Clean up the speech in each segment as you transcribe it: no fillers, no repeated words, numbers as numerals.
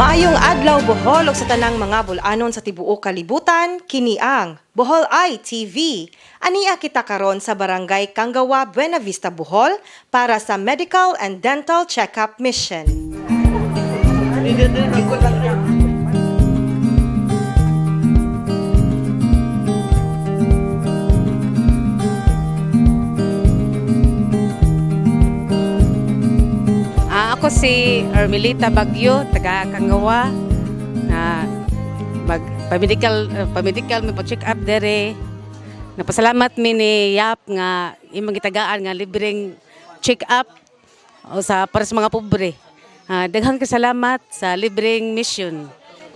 Maayong adlaw, Bohol, ug sa tanang mga bul-anon sa tibuok kalibutan, kini ang Bohol Eye TV. Ania kita karon sa Barangay Kangawa, Buena Vista, Bohol para sa Medical and Dental Check-up Mission. Ako si Ermelita Bagyo, taga Kangawa. Na mag pamedical pamedical mi pa-check up dere. Napasalamat mi ni Yap nga imong gitagaan nga libreng check up o sa para sa mga pobre. Daghang kasalamat sa libreng mission.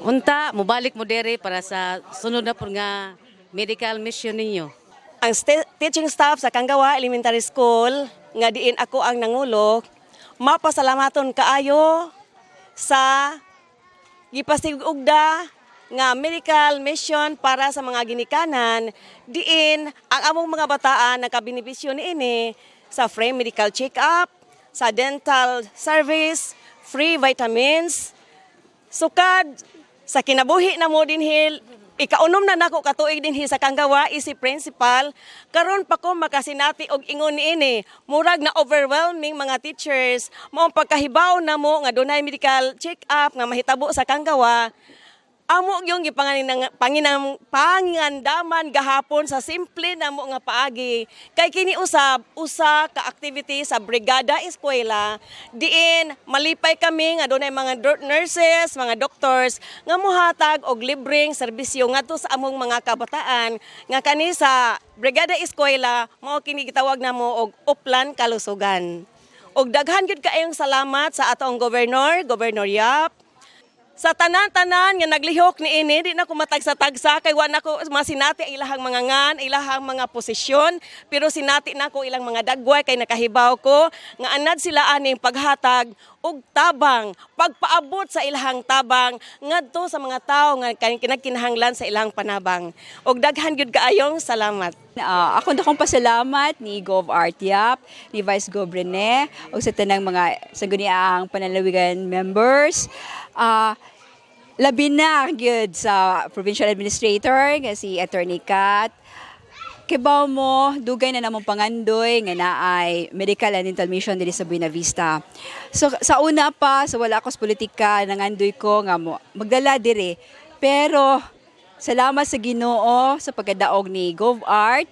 Unta mobalik mo dere para sa sunod na pud nga medical mission ninyo. Ang teaching staff sa Kangawa Elementary School nga diin ako ang nangulo, mapasalamaton kaayo sa gipasigugda nga medical mission para sa mga ginikanan, diin ang among mga bataan nakabenepisyo niini sa free medical check-up, sa dental service, free vitamins. Sukad sa kinabuhi na mo dinhi, ikaunom na nako katuig dinhi sa Kangawa isip principal, karon pa ko makasinati og ingon niini, murag na overwhelming mga teachers. Mao ang pagkahibaw namo nga dunay medical check up nga mahitabo sa Kangawa, amo yung gipanganinang panginang pangandaman gahapon sa simple namo nga paagi, kay kini usab usa ka activity sa brigada eskwela, diin malipay kami nga dunay mga nurses, mga doctors nga mohatag og libreng serbisyo ngadto sa among mga kabataan, nga kani sa brigada eskwela mao kini gitawag namo og Uplan Kalusugan. Og daghan gyud kaayong salamat sa atong governor, Governor Yap, sa tanan-tanan nga naglihok ni ini. Di na ko matagsa-tagsa kay wa na ko masinati ang ilahang mga ngan, ilahang mga posisyon, pero sinati na ko ilang mga dagway kay nakahibaw ko nga anad sila aning paghatag og tabang, pagpaabot sa ilahang tabang ngadto sa mga tawo nga kinagkinahanglan sa ilang panabang. Og daghan gyud kaayong salamat. Ako na pasalamat ni Gov Art Yap, ni Vice Gov Rene, o sa tanang mga sangguniang panlalawigan members. Labi na gyud sa provincial administrator nga si Attorney Kat. Kibaw mo, dugay na namong pangandoy nga naay medical and dental mission diri sa Buena Vista. So sa una pa, sa wala ko sa politika, nangandoy ko nga mo magdala diri. Pero salamat sa Ginoo sa pagkadaog ni Gov Art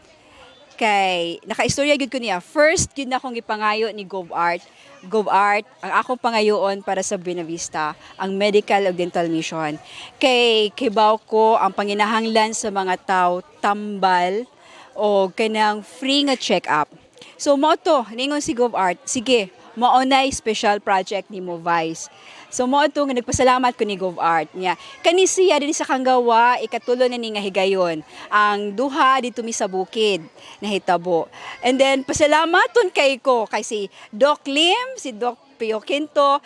kay nakaistorya gyud ko niya. First gyud na akong gipangayo ni Gov Art. Gov Art, ang akong pangayoon para sa Buena Vista, ang medical ug dental mission. Kay kibaw ko ang panginahanglan sa mga tao tambal o kanang free nga check-up. So mao to, ningon si Gov Art, sige, mao nay special project ni mo, Vice. So mao to nga nagpasalamat ko ni Gov Art niya. Kani siya dinhi sa Kangawa, ikatulo na ni nga higayon. Ang duha dito mi sa bukid nahitabo. And then pasalamaton kay ko kay si Doc Lim, si Doc Pio Quinto,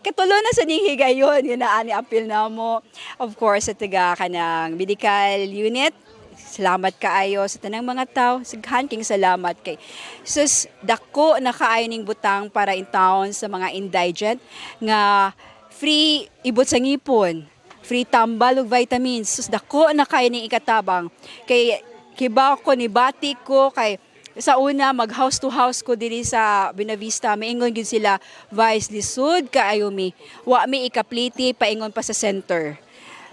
katulo na sa ning higayon yun na ani apil na mo. Of course, sa taga kanang medical unit, salamat kaayo sa tanang mga tao. Saghan king salamat kay sus, dako na kaayo ning butang para in town sa mga indigent nga free ibot sa ngipon, free tambal ug vitamins. Sus, dako na kaayo ning ikatabang kay kibaw ko ni bati ko kay sa una mag house to house ko diri sa Buenavista, maingon gyud sila, "Vice, lisod kaayo mi, wa mi ikapliti," paingon pa sa center.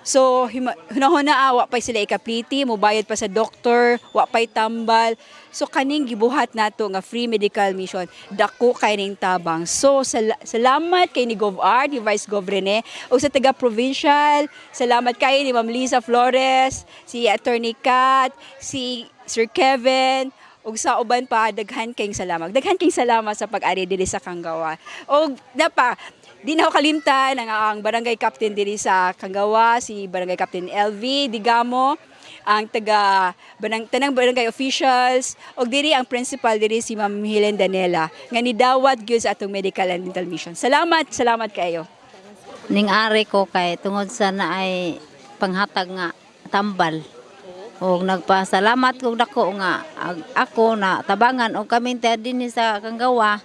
So, hunahuna wa pa sila ikapliti, mubayad pa sa doktor, wa pa'y tambal. So, kaning gibuhat nato nga free medical mission, dako kay ning tabang. So, salamat kay ni Gov Art, ni Vice Gov Rene, ug sa taga provincial, salamat kay ni Ma'am Lisa Flores, si Attorney Kat, si Sir Kevin, ug sa uban pa, daghan kayong salamat. Daghan kayong salamat sa pag-ari diri sa Kangawa. Og napa, di na ako kalimtan ang barangay captain diri sa Kangawa, si Barangay Captain LV Digamo, ang taga tanang barangay officials, og diri ang principal diri si Ma'am Helen Danela nga nidawat gyud sa atong medical and dental mission. Salamat, salamat kayo. Ning ari ko kay tungod sa naay panghatag nga tambal. Og nagpasalamat kog dako nga ako na tabangan og kami ta dinhi sa Kangawa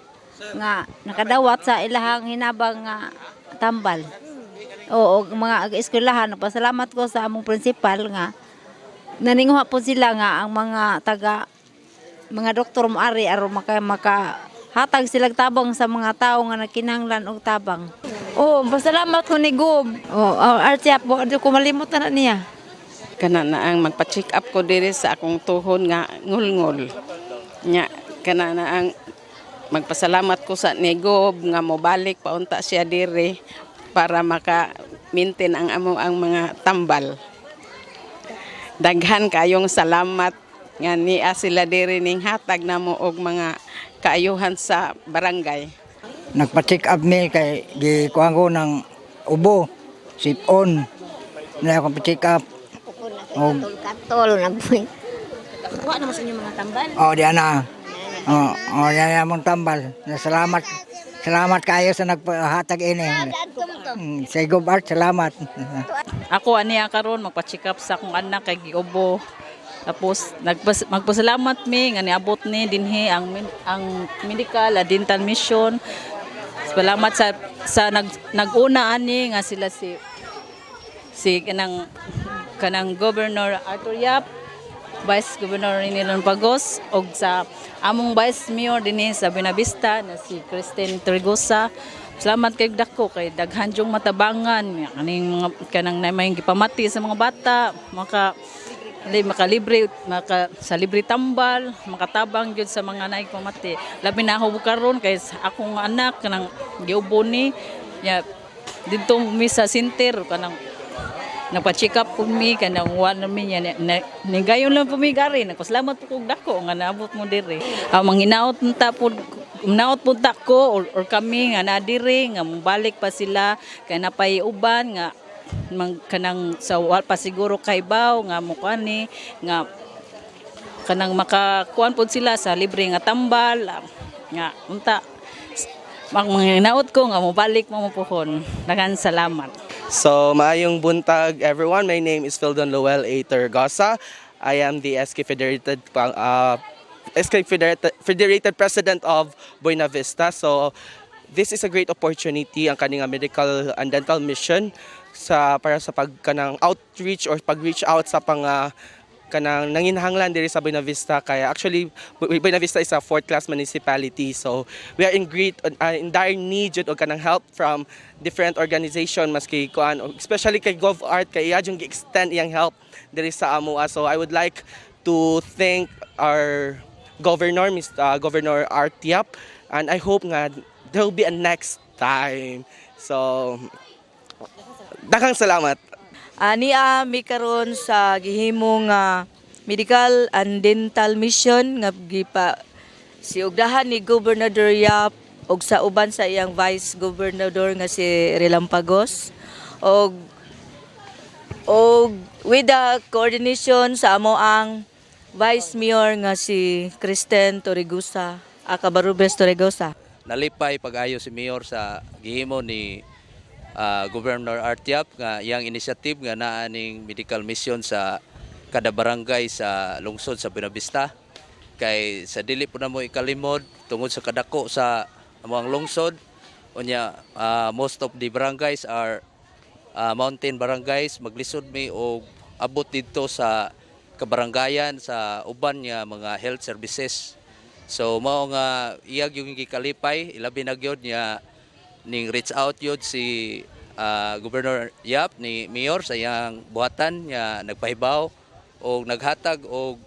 nga nakadawat sa ilahang hinabang nga tambal. Oo, og mga eskwelahan, nagpasalamat ko sa among principal nga naninguha po sila nga ang mga taga mga doktor moari aron maka maka hatag silang tabang sa mga tao nga nagkinahanglan og tabang. Oh, pasalamat ko ni Gob. Oh, Art Yap, di ko malimot na niya. Kana na ang magpa-check up ko diri sa akong tuhon nga ngulngol. Nya kana na ang magpasalamat ko sa ni Gob nga mobalik paunta siya diri para maka maintain ang amo ang mga tambal. Daghan kayong salamat nga niya sila diri ning hatag namo og mga kaayuhan sa barangay. Nagpa-check up mi kay gikuan ko ng ubo, sipon. Na akong pa-check up. Og Katol na po. Kuha naman sa inyong mga tambal. Oh, di ana. Oh, di ana mong tambal. Salamat. Salamat kayo sa nagpahatag ini. Sa Gob Art, salamat. Ako ani ang karon magpa-check up sa akong anak kay giubo. Tapos magpasalamat mi nga niabot ni dinhi ang medical at dental mission. Salamat sa nag-una ani nga sila si si kanang kanang Governor Arthur Yap, Vice Governor Rinilon Pagos og sa among Vice Mayor dinhi sa Buenavista na si Kristen Trigosa. Salamat kay dako kay daghan jung matabangan kaning mga kanang na may gipamati sa mga bata maka makalibre maka sa libre tambal, makatabang gyud sa mga naig pamati. Labi na ako karon kay sa akong anak kanang giubo ni ya didto mi sa center, kanang nagpa-check up po mi, kanang wa na mi niya nigayon lang po mi gari. Nagpasalamat po kog dako nga naabot mo diri. Ang manghinaot ta po, naot po ta ko or kami nga naa diri nga mobalik pa sila kay napay uban nga mang, kanang sa wa pa siguro kaybaw nga mo ni nga kanang makakuan pod sila sa libre nga tambal nga unta mang manginaot ko nga mobalik mo mo puhon. Daghan salamat. So, maayong buntag, everyone. My name is Phildon Lowell A. Tergosa. I am the SK Federated President of Buena Vista. So, this is a great opportunity ang kaning medical and dental mission sa para sa pag kanang outreach or pag-reach out sa pang kanang nanginahanglan diri sa Buena Vista, kaya actually Buena Vista is a fourth class municipality, so we are in dire need jud og kanang help from different organization, maski kuan, especially kay Gov Art, kay iya jung gi-extend iyang help diri sa amoa. So I would like to thank our governor, Mr. Governor Art Yap, and I hope nga there will be a next time. So daghang salamat. Ania mi karon sa gihimong medical and dental mission nga gipa siugdahan ni Gobernador Yap og sa uban sa iyang Vice Governador nga si Relampagos og with the coordination sa amo ang Vice Mayor nga si Kristen Torregosa, Cabarrubes Torregosa. Nalipay pag-ayo si Mayor sa gihimo ni Governor Art Yap nga iyang initiative nga naa ning medical mission sa kada barangay sa lungsod sa Buenavista, kay sa dili po namo ikalimod, tungod sa kadako sa among lungsod, unya most of the barangays are mountain barangays, maglisod mi og abot didto sa kabarangayan sa uban nga mga health services. So mao nga iyag yung gikalipay, ilabi na gyud nga ning reach out yun si Governor Yap ni Mayor sa iyang buhatan nga nagpahibaw og naghatag og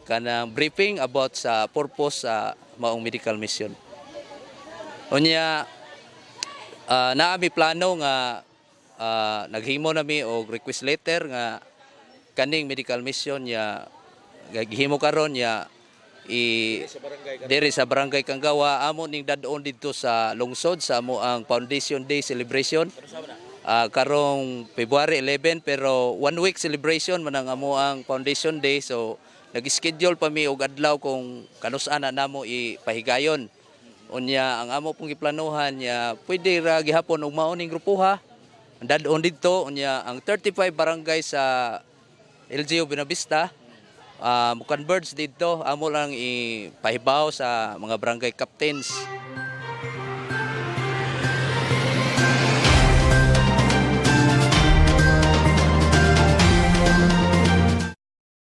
kanang briefing about sa purpose sa maong medical mission. Unya naa mi plano nga naghimo nami og request letter nga kaning medical mission ya gihimo karon ya i diri sa Barangay Kanggawa amo ning dad-on didto sa lungsod sa amo ang Foundation Day celebration karong February 11, pero one week celebration man ang amo ang Foundation Day, so nag-schedule pa mi og adlaw kung kanus-a na namo ipahigayon. Unya ang amo pong giplanuhan nya pwede ra gihapon og mao ning grupuha dad-on didto. Unya ang 35 barangay sa LGU Buenavista mo converge didto, amo lang ipahibaw sa mga barangay captains.